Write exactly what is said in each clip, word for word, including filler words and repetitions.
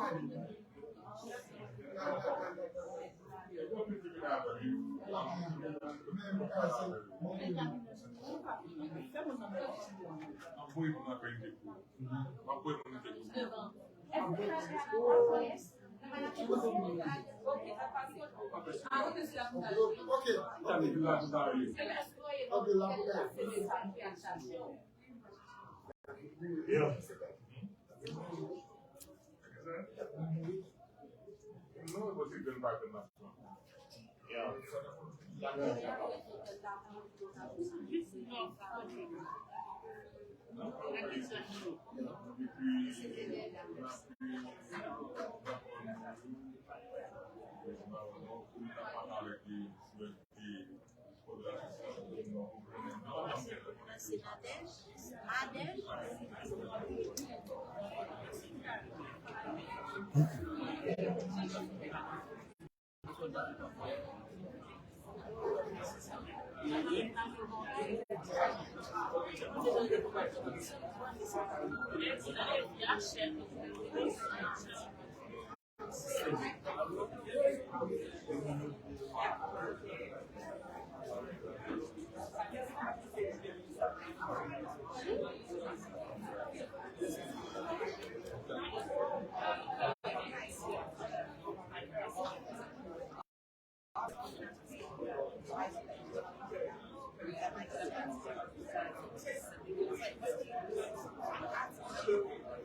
Yeah.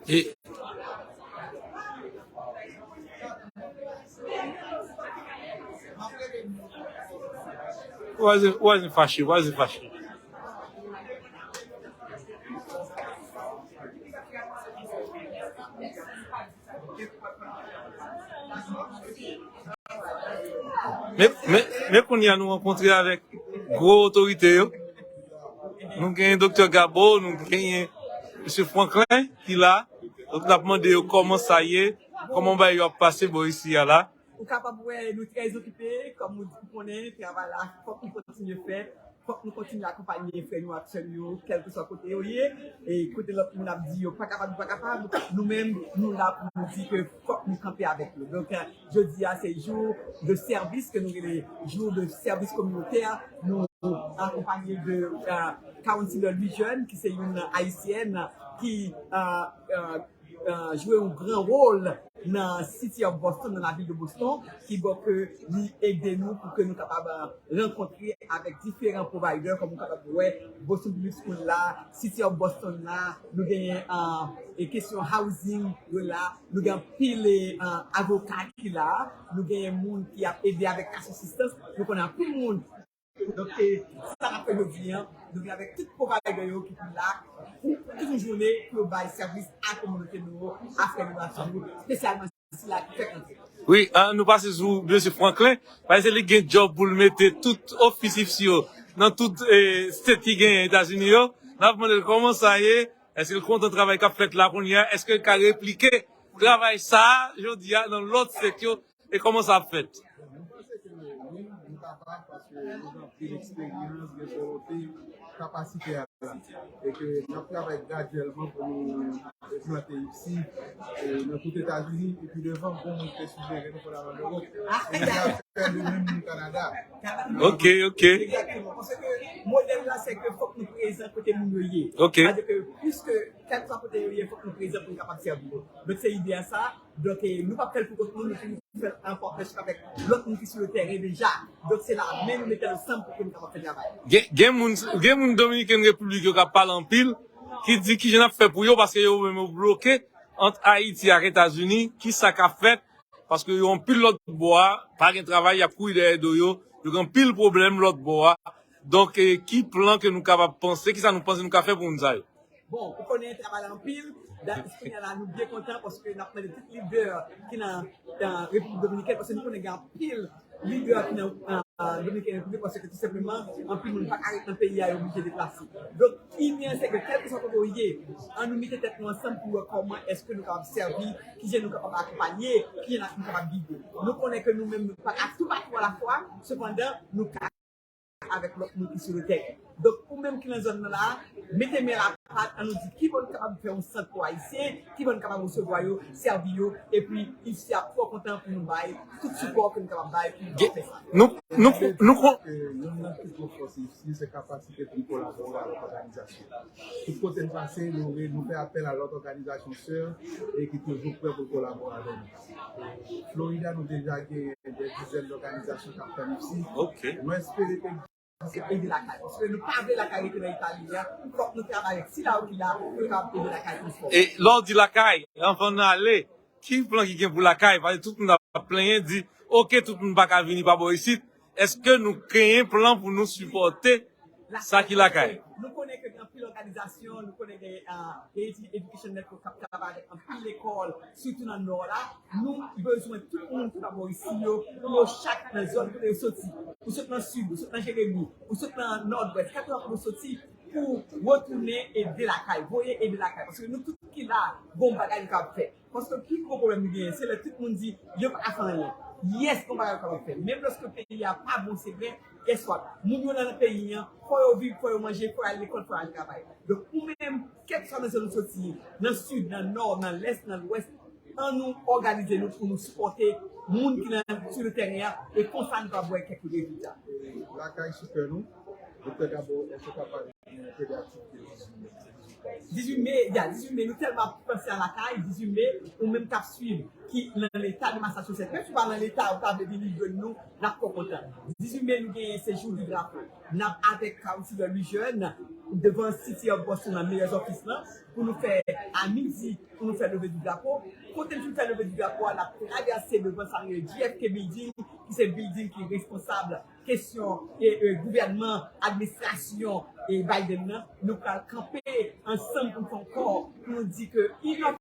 E Wazin, wazin fache, wazin fache. Men, men, men kounye a nou rankontre avèk gwo otorite yo. Nou genyen Doktè Gabo, nou genyen Mesye Franklin ki la. Donk, n ap mande yo kòman sa ye, kòman bagay yo ap pase bò isi a la. Ou kapab wè nou trè okipe, kòm ou konnen, travay la, fòk nou kontinye fè, fòk nou kontinye akonpaye frè nou ak sè nou yo, kèlkeswa kote yo ye, e kote lòt moun ap di yo pa kapab, yo pa kapab, nou menm, nou la pou nou di ke fòk nou kanpe avèk yo. Donk, euh, jodi a, se jou de sèvis ke nou rele jou de sèvis kominotè, nou akonpaye de, euh, Councilor Louis Jeune, ki se yon ayisyèn ki, euh, euh, euh, jwe yon gran wòl nan City of Boston, nan lavil de Boston, ki bò ke li ede nou pou ke nou kapab, euh, rankontre avèk diferan provider, kòm ou kapab wè, Boston Public School la, City of Boston la, nou genyen, euh, e kesyon housing yo la, nou gen anpil, euh, avoka ki la, nou genyen moun ki ap ede avèk cash assistance, nou konnen anpil moun Donk, e, sa n ap fè jodi a, nou vin avèk tout provider yo ki pou la pou tout yon jounen pou yo bay sèvis a kominote nou yo, a frè nou, a sè nou, espesyalman sila ki fèk antre. Wi, ah, nou pase sou mesye Franklin, paske li gen djòb pou l mete tout ofis ipsi yo nan tout, eh, state ki genyen Etazini yo. N ap mande l kòman sa ye, èske l kontan travay k ap fèt la kounye a, èske l ka replike travay sa a jodi a nan lòt state yo, e kòman sa ap fèt? Mwen panse ke wi, nou kapab, paske nou gen anpil eksperyans, gen volonte, kapasite a la. E ke n ap travay gradyèlman pou nou enplante ipsi, e, nan tout Etazini, epi devan, bon, moun te sijere nou pou n al an Ewòp. E n ap fè de menm nan Kanada. Ok, ok. Egzakteman. Paske modèl la, se ke fòk nou prezan kote moun yo ye. Ok. Sètadi ke, piske kèlkeswa kote yo ye, fòk nou prezan pou nou kapab sèvi yo. Donk, se ide a sa. Donk, e, nou p ap fè l pou kont nou, nou fè l an partnership avèk lòt moun ki sou le teren deja. Donk, se la men nou mete ansanm pou ke nou kapab fè travay. Gen, gen moun, gen moun Dominiken Repiblik yo k ap pale anpil, ki di kijan n ap fè pou yo, paske yo menm yo bloke ant Ayiti ak Etazini, kisa k ap fèt, paske yo anpil lòt bò a, pa gen travay, y ap kouri dèyè do yo, yo gen anpil pwoblèm lòt bò a. Donk, e, ki plan ke nou kapab panse, kisa nou panse nou ka fè pou moun sa yo? Bon, ou konnen travay la anpil. Dayè, kounye a la, nou byen kontan paske n ap mande tout lidè ki nan, nan Repiblik Dominikèn, paske nou konnen gen anpil lidè ki nan, nan Dominikèn Repiblik, paske tou senpleman, anpil moun pa ka ret nan peyi a, yo oblije deplase. Donk, ide a, se ke kèlkeswa kote w ye, ann nou mete tèt nou ansanm pou wè kòman èske nou kapab sèvi, kijan nou kapab akonpanye, kijan nou kapab gide. Nou konnen ke nou menm, nou pa ka toupatou alafwa, sepandan, nou ka avèk lòt moun ki sou le teren. Donk, ou menm ki nan zòn nan la, mete men la pat, ann nou di ki bò n kapab fè yon sant pou Ayisyen, ki bò n kapab resevwa yo, sèvi yo, epi UNICEF ap twò kontan pou nou bay tout sipò ke nou kapab bay pou nou fè sa. Nou, nou, nou, nou, Youn nan pi gwo fòs UNICEF se kapasite pou n kolabore avèk òganizasyon. Tout kote n pase, nou, nou fè apèl a lòt òganizasyon sè e ki toujou prè pou kolabore avèk nou. Florida, nou deja gen dè dizèn dòganizasyon k ap tann isi. Nou espere ke se ede lakay. Paske nou pa vle lakay rete nan eta li a. Fòk nou travay avèk sila yo ki la pou yo kapab ede lakay transfòme. E lè w di lakay, anvan n ale, ki plan ki gen pou lakay? Paske tout moun ap plenyen, di, oke, tout moun pa ka vini pa bò isit. Èske nou genyen plan pou nou sipòte sa ki lakay? Nou konnen ke gen anpil òganizasyon, nou konnen gen Haiti Education Network k ap travay avèk anpil lekòl, sitou nan Nò la. Nou bezwen tout moun ki pa bò isi yo, pou yo chak nan zòn kote yo soti. Ou sot nan Sid, ou sot nan Jeremi, ou sot nan Nòdwès, kèlkeswa kote ou soti, pou retounen ede lakay, voye ede lakay. Paske nou tout ki la, gon bagay nou kapab fè. Paske pi gwo pwoblèm nou genyen, se lè tout moun di, yo pa ka fè anyen. Yes, gon bagay yo kapab fè. Menm lòske peyi a pa bon, se vre, guess what? Moun yo nan peyi an, fò yo viv, fò yo manje, fò yo al lekòl, fò yo al travay. Donk, ou menm, kèlkeswa nan zòn ou soti, nan Sid, nan Nò, nan Lès, nan Lwès, ann nou òganize nou pou nou sipòte moun ki nan, sou le teren an, e konsa nou kapab wè kèk rezilta. Lakay sou kè nou, Doktè Gabo, èske w ka pale de aktivite dizuit me? Dizuit me, ya, dizuit me, nou tèlman ap panse a lakay, dizuit me, ou menm k ap swiv, ki nan leta de Massachusetts, menm si w pa nan leta, ou ta vle vini jwenn nou, n ap twò kontan. Dizuit me, nou genyen se Jour du Drapeau. N ap avèk Councilor Louis Jeune, devan City of Boston nan Mayor's Office lan, pou nou fè a midi, pou nou fè leve du drapo. Kote n fin fè leve du drapo a, n ap travèse devan sa nou rele J F K Building, ki se building ki responsab kesyon e, e, gouvènman, administrasyon e Biden nan. Nou pral kanpe ansanm pou n fè yon kò, pou nou di ke inòg